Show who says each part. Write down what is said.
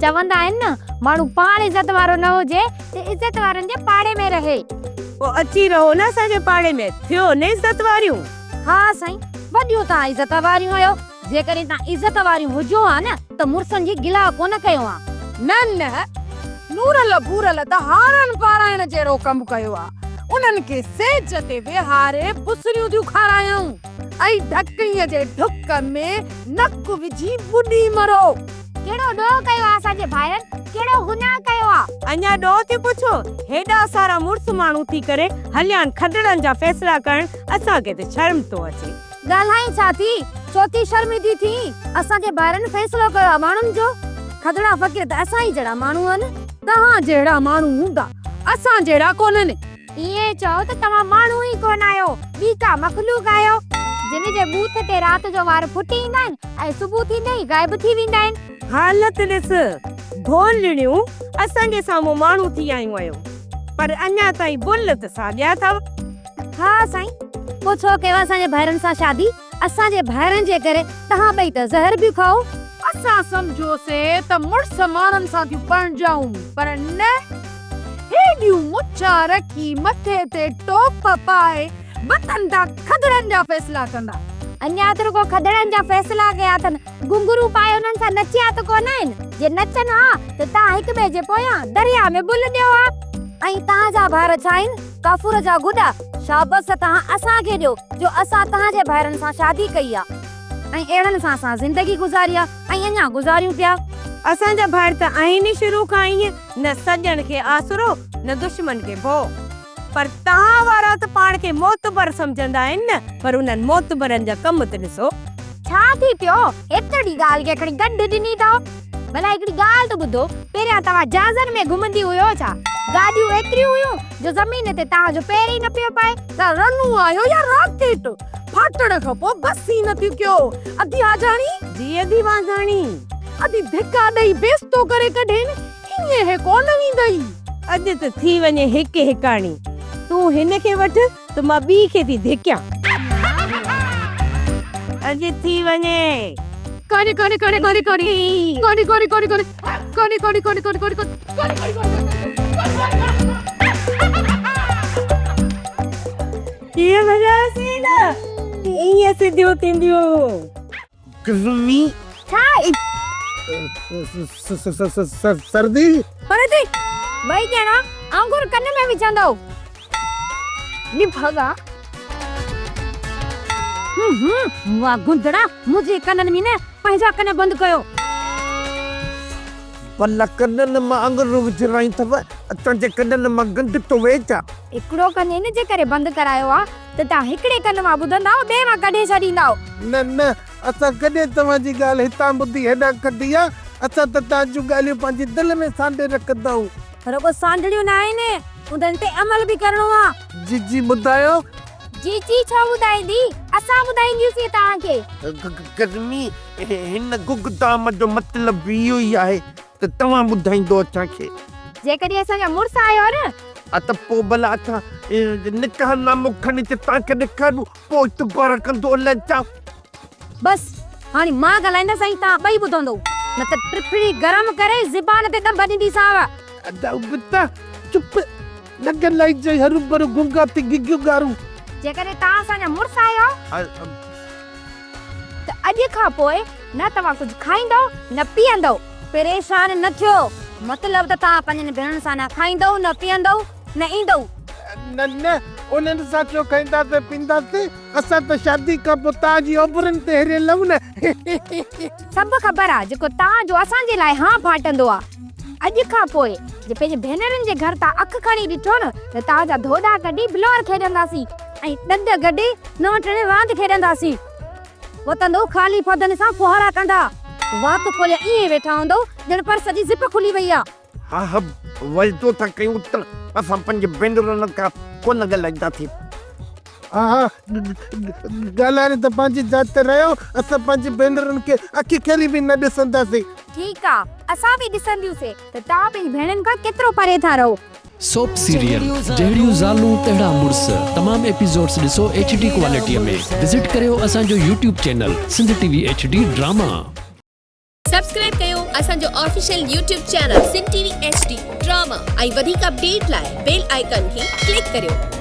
Speaker 1: چوندا آهن نه ماڻهو پاڻ عزت وارو نه هجي ته عزت وارن جي پاڙي ۾ رهي.
Speaker 2: پوء اچي رهو نه اسان جي پاڙي ۾ ٿيو نه عزت واريون.
Speaker 3: ها سائين وڏيون توهان عزت واريون آهيو. جيڪڏهن توهان عزت واريون هجو ها نه ته مڙسن جي گلا ڪونه ڪيو ها.
Speaker 4: نه نه نورل ڀورل ته هارن پارائڻ جهڙو ڪم ڪيو آ. انهن کي سيج تي ويهاري بسريون ٿيون کارايائون ۽ ڍڪڻيء جي ڍڪ ۾ نڪ وجهي ٻڏي مرو.
Speaker 1: ڪهڙو ڏوهه ڪيو آ اسان جي ڀائرن، ڪهڙو گناهه ڪيو آ؟
Speaker 2: اڃا ڏوهه ٿيون پڇو؟ هيڏا سارا مڙس ماڻهو ٿي ڪري هليان کدڙن جا فيصلا ڪرڻ اسان کي ته شرم ٿو اچي.
Speaker 3: ڳالهائين ڇا ٿي؟ ڇو ٿي شرمندي ٿين؟ اسان جي ڀائرن فيصلو ڪيو آ ماڻهن جو. کدڙا فقير ته اسان ئي جهڙا ماڻهو آهن.
Speaker 4: توهان جهڙا ماڻهو هوندا، اسان جهڙا ڪونهن.
Speaker 1: ائين چئو ته توهان ماڻهو ئي ڪونه آهيو، ٻي ڪا مخلوق آهيو، جن جي ٻوٿ تي رات جو وار ڦٽي ايندا آهن ۽ صبح ٿيندي ئي غائب ٿي ويندا آهن.
Speaker 2: حالت ڏس، ڀولڙيون اسان جي سامهون ماڻهو ٿي آيون آهيو، پر اڃا تائين بل ته ساڳيا اٿو.
Speaker 3: ها سائين، پوء ڇو ڪيو اسان جي ڀائرن سان شادي؟ اسان جي ڀائرن جي ڪري توهان ٻئي ته زهر به کائو.
Speaker 4: اسان سمجهيوسي ته مڙس ماڻهن سان ٿيون پرڻجائون، پر نه، هيڏيون مڇان رکي مٿي تي ٽوپ پائي وتن ٿا کدڙن جا فيصلا ڪندا.
Speaker 1: اڃا ته رڳو کدڙن جا فيصلا ڪيا اٿن، گهنگهرو پائي انهن سان نچيا ته ڪونه آهن. جي نچن ها ته توهان هڪ ٻئي جي پويان درياهه ۾ ٻل ڏيو ها.
Speaker 3: ۽ توهان جا ڀائر ڇا آهن؟ ڪافور جا گڏا، شابس توهان اسان کي ڏيو جو اسان توهان جي ڀائرن سان شادي ڪئي آ ۽ اهڙن سان اسان زندگي گذاري آ ۽ اڃا گذاريون پيا.
Speaker 2: اسان جا ڀائر ته آهن ئي شروع کان ائين، نه سڄڻ کي آسرو نه دشمن کي ڀؤ. پر توهان وارا ته پاڻ کي معتبر سمجهندا آهن نه، پر انهن معتبرن جا ڪم ته ڏسو.
Speaker 1: ڇا ٿي پيو؟ ايتري ڳالهه کي کڻي ڳنڍ ڏني اٿو. ڀلا هڪڙي ڳالهه ته ٻڌو، پهريان توهان جهازن ۾ گهمندي هيو ڇا؟ گاڏيون ايتريون هيون جو زمين تي توهان جو پير ئي نه پيو پئي.
Speaker 4: توهان رنو آهيو يا راڪيٽ؟ ڦاٽڻ کان پوء بس ئي نه ٿيون ڪيو. ادي حاجاڻي!
Speaker 2: جي ادي وانجاڻي!
Speaker 4: ادي ڌڪا ڏئي بيستو ڪري ڪڍين، ائين هي ڪونه ويندئي.
Speaker 2: اڄ ته ٿي وڃي هڪ هڪاڻي. تون هن کي وٺ ته مان ٻي کي ٿي ڌڪيان. اڄ ٿي وڃي.
Speaker 4: ڪاني ڪاني ڪاني ڪاني ڪاني ڪاني ڪاني ڪاني ڪاني ڪاني ڪاني ڪاني ڪاني ڪاني ڪاني ڪاني
Speaker 2: ڪيئن ڀڄايوسين نه ائين سڌيون ٿينديون.
Speaker 5: گرمي.
Speaker 1: ڇا آهي؟
Speaker 5: سردي.
Speaker 3: پري ٿي ٻئي ڄڻا آڱر ڪن ۾ وجهندؤ. نڀاڳا. هون هون مئا گندڙا منهنجي ڪنن ۾ نه پنهنجا ڪن بند ڪيو.
Speaker 5: ڀلا ڪنن مان آڱرون وجهرائين اٿو، تنهنجي ڪنن مان گند ٿو وهي ڇا؟
Speaker 1: هڪڙو ڪن ان جي ڪري بند ڪرايو آ ته توهان هڪڙي ڪن مان ٻڌندائو ٻئي مان ڪڍي ڇڏيندائو.
Speaker 5: نه نه اسان ڪڏهن توهان جي ڳالهه هتان ٻڌي هيڏانهن ڪڍي آ؟ اسان ته توهان جون ڳالهيون پنهنجي دل ۾ سانڍي رکندا آهيون.
Speaker 3: رڳو سانڍڻيون نه آهن، انهن تي عمل به ڪرڻو آ.
Speaker 5: جيجي ٻڌايو.
Speaker 1: جيجي ڇو ٻڌائيندي، اسان ٻڌائينديونسين توهان کي.
Speaker 5: گرمي، هن گگدام جو مطلب اهو ئي آهي ته توهان ٻڌائيندو اسان کي.
Speaker 1: جيڪڏهن اسان جا مڙس آهيو نه.
Speaker 5: ها ته پوء ڀلا اسان نڪاح نامو کڻي ته توهان کي ڏيکاريون، پوء اعتبار ڪندو الائي ڇا؟
Speaker 3: بس هاڻي مان ڳالهائيندس ۽ توهان ٻئي ٻڌندو، نه ته ٽڦڙي گرم ڪري زبان تي ڏنڀ ڏينديسانو.
Speaker 5: ادا ابتا، چپ، نه ڳالهائجانء هروڀرو گونگا ٿي گگيون ڳارون.
Speaker 1: جيڪڏهن توهان اسان جا مڙس آهيو ته اڄ کان پوء نه توهان ڪجهه کائيندؤ نه پيئندؤ.
Speaker 3: پريشان نه ٿيو، مطلب ته توهان پنهنجين ڀيڻن سان نه کائيندؤ نه پيئندؤ نه ايندؤ.
Speaker 5: نه نه، انهن سان ڇو کائينداسين پيئنداسين، اسان ته شادي کان پوء توهان جي اوڀرن تي هريل آهيون نه.
Speaker 1: سڀ خبر آ جيڪو توهان جو اسان جي لاء هانء ڦاٽندو آ. اڄ کان پوء جي پنهنجي ڀينرن جي گهر تان اک کڻي ڏٺو نه ته توهان جا ڌوڏا ڪڍي بلور کيڏنداسين
Speaker 3: ۽ ڏند گڏي نو ٽڻي راند کيڏنداسين. وتندو خالي ڦدن سان ڦوهارا ڪندا. وات کولي ائين ويٺا هوندؤ ڄڻ پرس جي زپ کلي وئي آ.
Speaker 5: ها ها وعدو ٿا ڪيون ته اسان پنهنجي ڀينرن کان ڪونه ڳالهائينداسين. ها ها ڳالهائڻ ته پنهنجي جاء تي رهيو، اسان پنهنجي ڀينرن کي اک کولي به نه ڏسنداسين.
Speaker 1: ٺيڪ آ، اسان به ڏسنديونسين ته توهان پنهنجي ڀيڻن کان ڪيترو پري ٿا رهو.
Speaker 6: سوپ سيريل جهڙيون زالون تهڙا مڙس تمام ايپيسوڊس ڏسو ايڇ ڊي ڪوالٽي ۾ وزٽ ڪريو اسان جو YouTube channel Sindh T V H D drama.
Speaker 7: Subscribe ڪيو اسان جو official YouTube channel Sindh T V H D drama ۽ وڌيڪ اپڊيٽ لاء بيل آئيڪان کي ڪلڪ ڪريو.